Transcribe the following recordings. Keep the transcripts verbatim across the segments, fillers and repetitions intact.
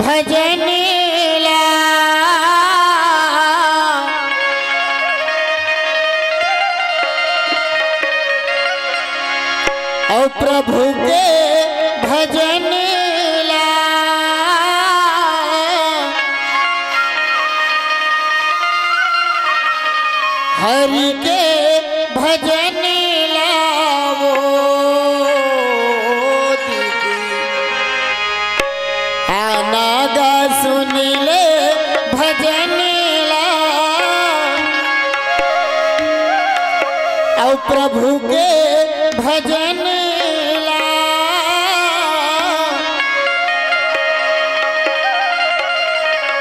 भजन ला, अउ प्रभु के भजन ला, हरि के भजन ला वो दीदी। आना गा सुन ले भजन ला, अउ प्रभु के भजन ला,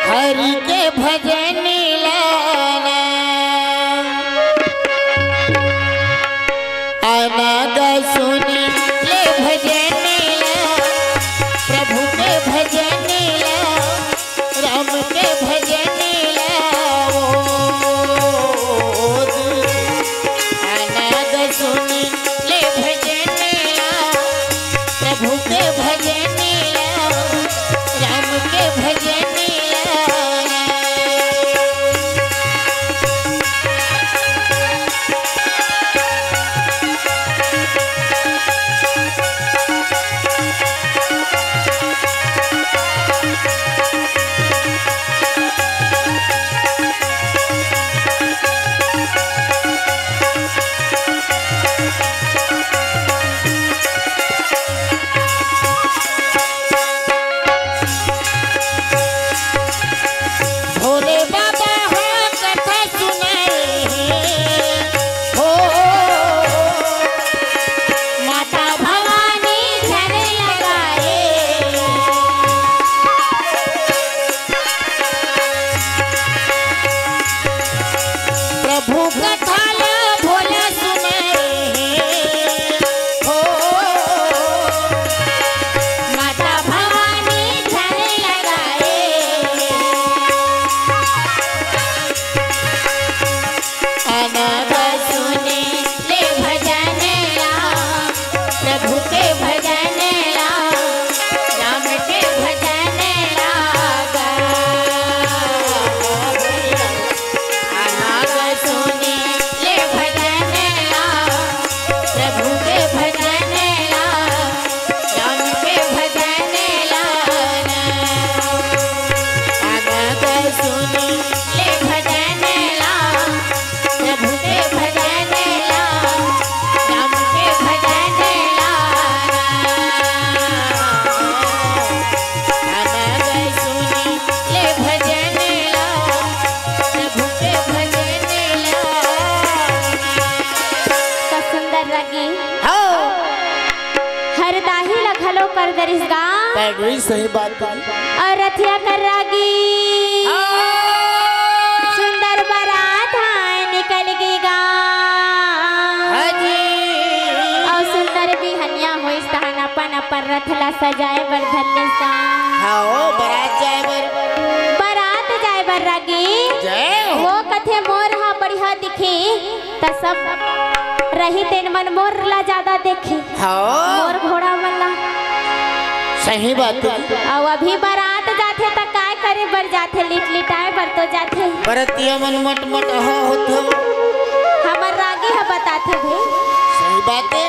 हरि के भजन ला। आना गा सुन ले भजन ला, प्रभु के भजन ला, राम के भजन ला वो दीदी। आना गा सुन ले भजन ला, प्रभु के भजन ला, राम के भजन ला। भोले बाबा हा कथा सुनाए हे, हो माता भवानी झर लगाए। प्रभु कथा ला भोला सुनाए हे, हो माता भवानी झर लगाए। आना गा सुन ले भजन ला, प्रभु के भजन ला, राम के भजन ला गा। आना गा सुन ले भजन ला, प्रभु के भजन ला, राम के भजन ला ना। आना गा सुन ले भजन ला, प्रभु के भजन ला, राम के भजन ला ना। आना गा सुन ले भजन ला, प्रभु के भजन ला ना। का सुंदर लगी। हाँ। हरदाही ला घलो कर दरिस गा। पगड़ी सही बात है। अउ रथिया कर रागी। हाँ। सुंदर बरात हा निकल गे गा। हाँ जी। अउ सुंदर बिहनिया होइस तहन अपन अपन रथ ला सजाए बर धर लेस गा। हाँ, ओ बरात जाए बर। बरात जाए बर रागी। जय हो। वो कथे मोर हा बढ़िया दिखी। त सब रही तेन मन मोर ला ज्यादा देखी। हाँ। मोर घोड़ा मन ला। सही बात है। अउ अभी बरात जाथे त काय करे बर जाथे? लिट लिटाए बर तो जाथे। बरतिया मन मट मट अहा होथे। हमर रागी ह बताथे भई। सही बात है।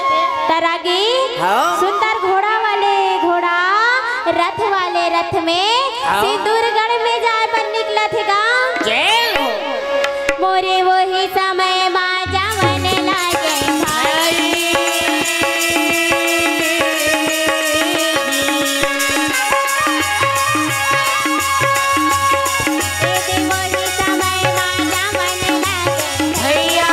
त रागी, हाँ। सुंदर घोड़ा वाले घोड़ा, रथ वाले रथ में हाँ। सिंदूरगढ़ में जाए बर निकलथे गा। जय हो। मोरे वही समय मा जावन लागे भाई। मोरे वही समय मा जावन लागे भैया।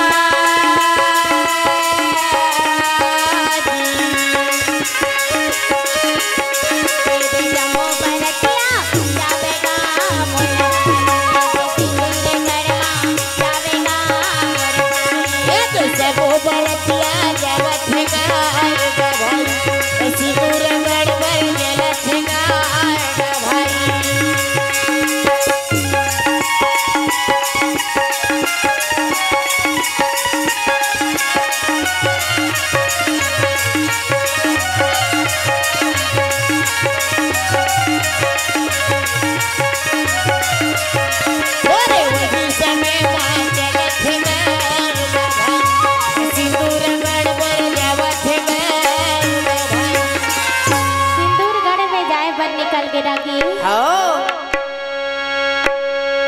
रागी। हाँ।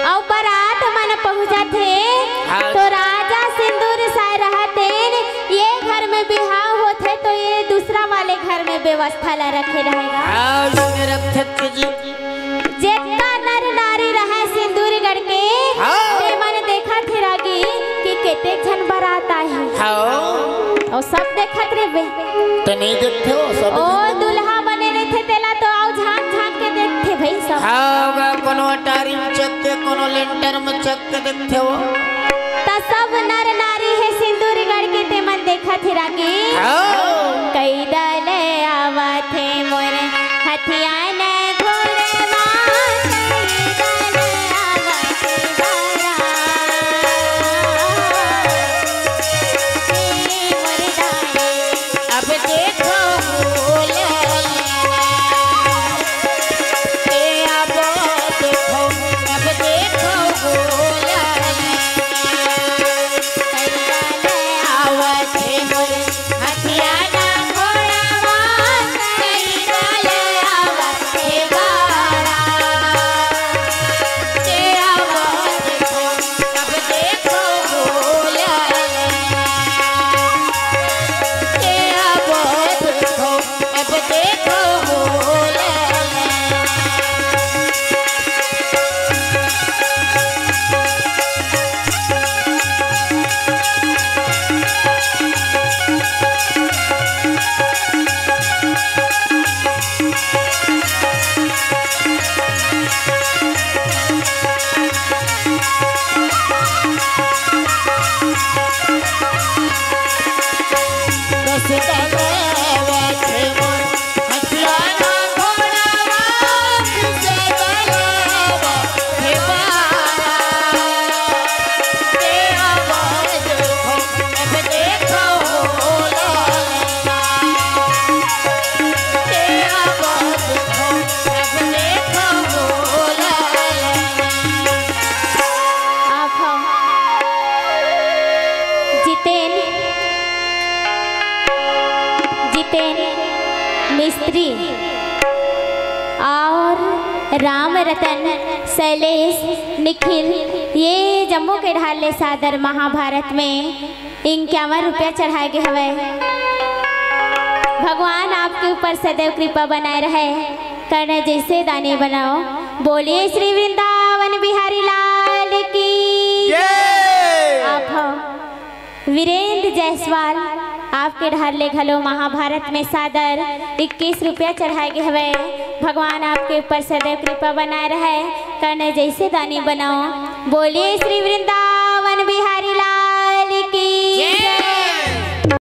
अउ बरात मन पहुँचत हे, हाँ। तो राजा सिंदूर साय रहत हें, ये घर में बिहाव होत हे, तो ये दूसरा वाले घर में व्यवस्था ला रखे रहेगा। हाँ, इसमें रखत के जी। जेतना नर नारी रहय सिंदूरगढ़ के, हाँ। ते मन देखत हे रागी कि केतेक झन बरात आए हे। हाँ। अउ सब देखत रहिबे। ते नइ देखथे हो, सब ओ देखथे। दुल्हा बने रहिथे, तेला तो अउ झांक झांक के देखथे भई सब। हाँ, ओगा कोनो अटारी में चघ के, कोनो लेंटर में चघ के देखथे हो। त सब नर नारी हे सिंदूरगढ़ के, ते मन देखत हे रागी। हाँ। कई दल आवत हे मोर हथियान घोड़वा, कई दल आवत हे बारा। हे मोर दाई। अब देखो हो ललना, ए अब देखो, अब देखो हो ललना। कई दल आवत हे मोर हथियाना घोड़वा, कई दल आवत हे बारा। ए अब देखो, अब देखो हो ललना। ए अब देखो, अब देखो हो ललना। आप ह जितेन, जितेन मिस्त्री और राम रतन, शैलेश, निखिल, ये जम्मो के ढाल ले सादर महाभारत में इक्यावन रुपया चढ़ाए गे हवय। भगवान आपके ऊपर सदैव कृपा बनाए रहे, करना जैसे दानी बनाओ। बोलिए श्री वृंदावन बिहारी लाल की। जय। आप हो वीरेंद्र जायसवाल, आपके ढाल ले घलो महाभारत में सादर इक्कीस रुपया चढ़ाए गे हवय। भगवान आपके ऊपर सदैव कृपा बनाए रहे, करना जैसे दानी बनाओ। बोलिए श्री वृंदावन